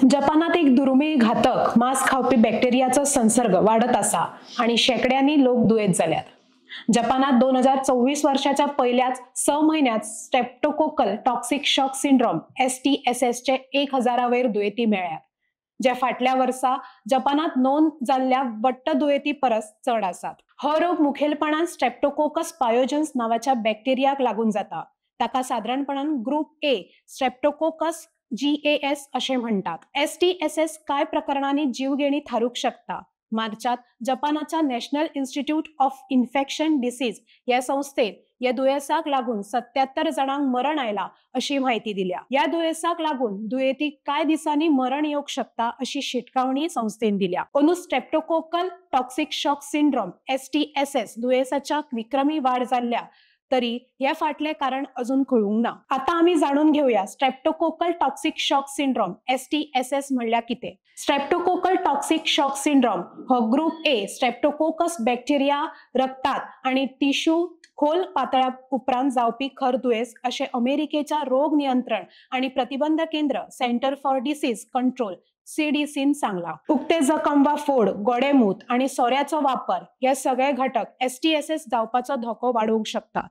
जपानात एक दुर्मिळ घातक मांस खावपी बॅक्टेरियाचो संसर्ग वाडत आसा आणि शेकड्यांनी लोक दुयेंत जाल्यात. जपानात 2024 वर्षाच्या पहिल्याच 6 महिन्यात streptococcal toxic shock syndrome STSS चे 1000 वयर दुयेंती मेळ्ळ्यात, जे फाटल्या वर्सा जपानात नोंद जाल्ल्या वट्ट दुयेंती परस चड आसात. हो रोग मुखेलपणान स्ट्रेप्टोकोकस पायोजन्स नावाच्या बॅक्टेरियाक लागून जाता. ताका सादारणपणान ग्रुप ए स्ट्रेप्टोकोकस GAS अशें म्हणटात. STSS कांय प्रकरणांनी जीवघेणी थारूंक शकता. मार्चात जपानाच्या national institute of infection disease ह्या संस्थेन ह्या दुयेंसाक लागून 77 जाणांक मरण आयला अशी म्हायती दिल्या. ह्या दुयेंसाक लागून दुयेंती कांय दिसांनी मरण येवंक शकता अशी शिटकावणी संस्थेन दिल्या. अंदू streptococcal toxic shock syndrome STSS दुयेंसाच्या विक्रमी वाड जाल्ल्या तरी हे फाटले कारण अजून कळूंक ना. आता आमी जाणून घेऊया streptococcal toxic shock syndrome STSS म्हणल्यार कितें. स्ट्रेप्टोकोकल टॉक्सिक शॉक सिंड्रोम हो ग्रुप ए स्ट्रेप्टोकोकस बॅक्टेरिया रक्तात आणि टिश्यू खोल पातळ्या उपरांत जावपी खर दुयेंस अशें अमेरिकेच्या रोग नियंत्रण आणि प्रतिबंध केंद्र सेंटर फॉर डिसीज कंट्रोल CDCन सांगला. उक्ते जखम वा फोड, गोडेमूत आणि सोऱ्याचो वापर हे सगळे घटक STSS जावपाचो धोको वाडोवंक शकता.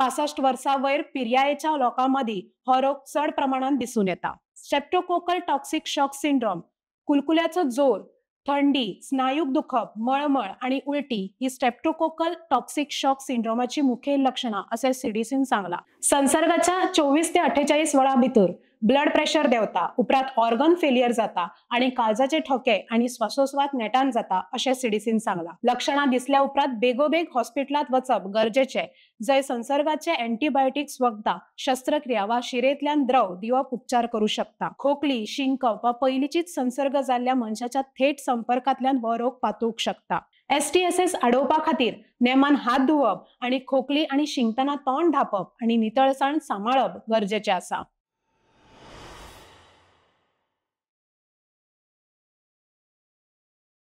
65 वर्सां वयर पिरायेच्या लोकां मदीं हो रोग चड प्रमाणांत दिसून येता. स्ट्रेप्टोकोकल टॉक्सिक शॉक सिंड्रोम कुलकुल्याचो जोर, थंडी, स्नायूक दुखप, मळमळ आणि उलटी ही स्ट्रेप्टोकोकल टॉक्सिक शॉक सिंड्रोमाची मुखेल लक्षणां अशें CDCन सांगला. संसर्गाच्या 24 ते 48 वरां भितर ब्लड प्रेशर देंवता, उपरांत ऑर्गन फेलियर जाता आणि काळजाचे ठोके आणि श्वासोश्वास नेटान जाता अशें CDCन सांगला. लक्षणां दिसल्या उपरांत बेगोबेग हॉस्पिटलांत वचप गरजेचें, जंय संसर्गाचे अँटीबायोटिक्स वखदां, शस्त्रक्रिया वा शिरेंतल्यान द्रव दिवप उपचार करूं शकता. खोकली, शिंकप वा पयलींचीच संसर्ग जाल्ल्या मनशाच्या थेट संपर्कांतल्यान हो रोग पातळूंक शकता. STSS आडोवपा खातीर नेमान हात धुवप आणि खोकली आणि शिंकतना तोंड धांपप आणि नितळसाण सांबाळप गरजेचें आसा.